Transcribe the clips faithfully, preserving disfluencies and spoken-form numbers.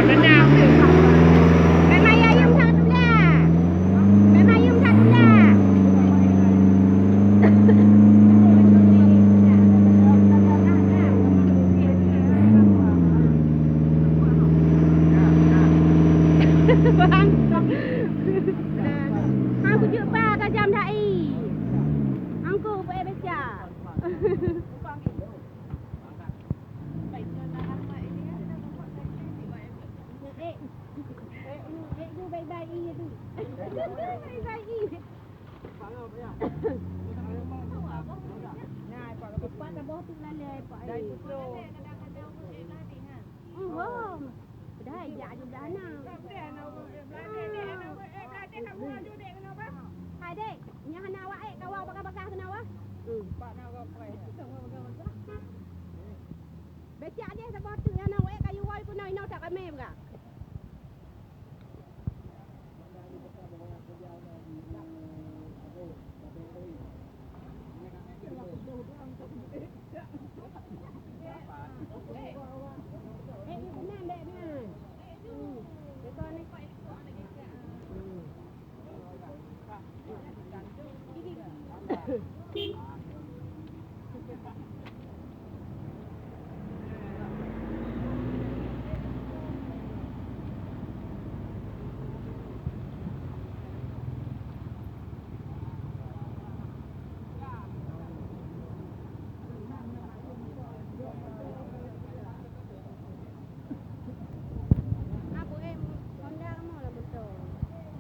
Beuna. Bèk mayuem that tula. Bèk mayuem that tula. Bang. Hang kujeuet ba ka jam dai. Hang ku peuék beca. Eh, eh, eh, tu bye-bye i tu. Bye-bye i. Pat saboh tu lalè, Pak, eh. Hmm, wah. Padahai jak jublah na. Hai, dek. Nyan hana awak ék kawa bagah-bagah keunoe, wah. Hmm. Becak jih saboh teuk nyang na wék kayu wai keunoe inoe that ramé beuga. Eh, ni keunan dek nyan. Hmm. Dekat ni. Hmm.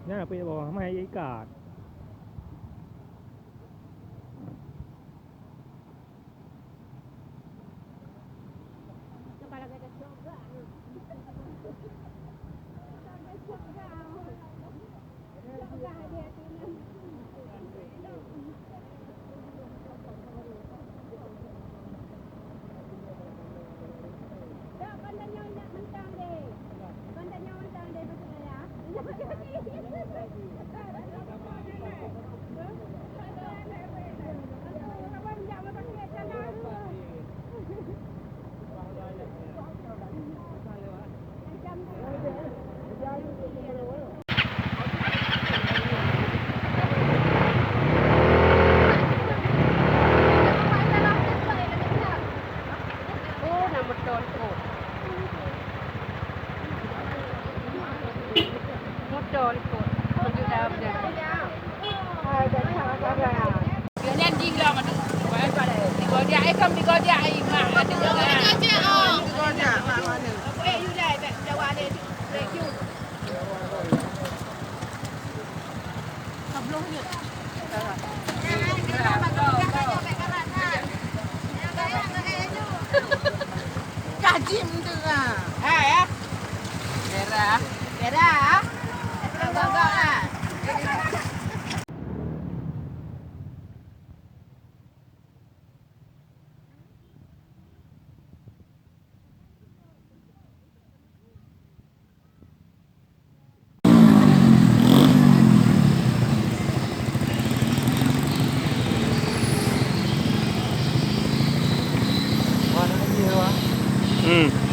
Nyan peue boh, mai ikat. Oh, na moto likot. Moto likot. Moto dah. Hai, dah sabar. Nyan jih lom aneuk. Digojak, eh, kam digojak, eh, mak aneuk. Digojak, mak aneuk. Eh, you dah, dah, dah, dah, dah. Kajim tu ah. Ha ya. Merah. Merah. Agak-agak ah. Hmm.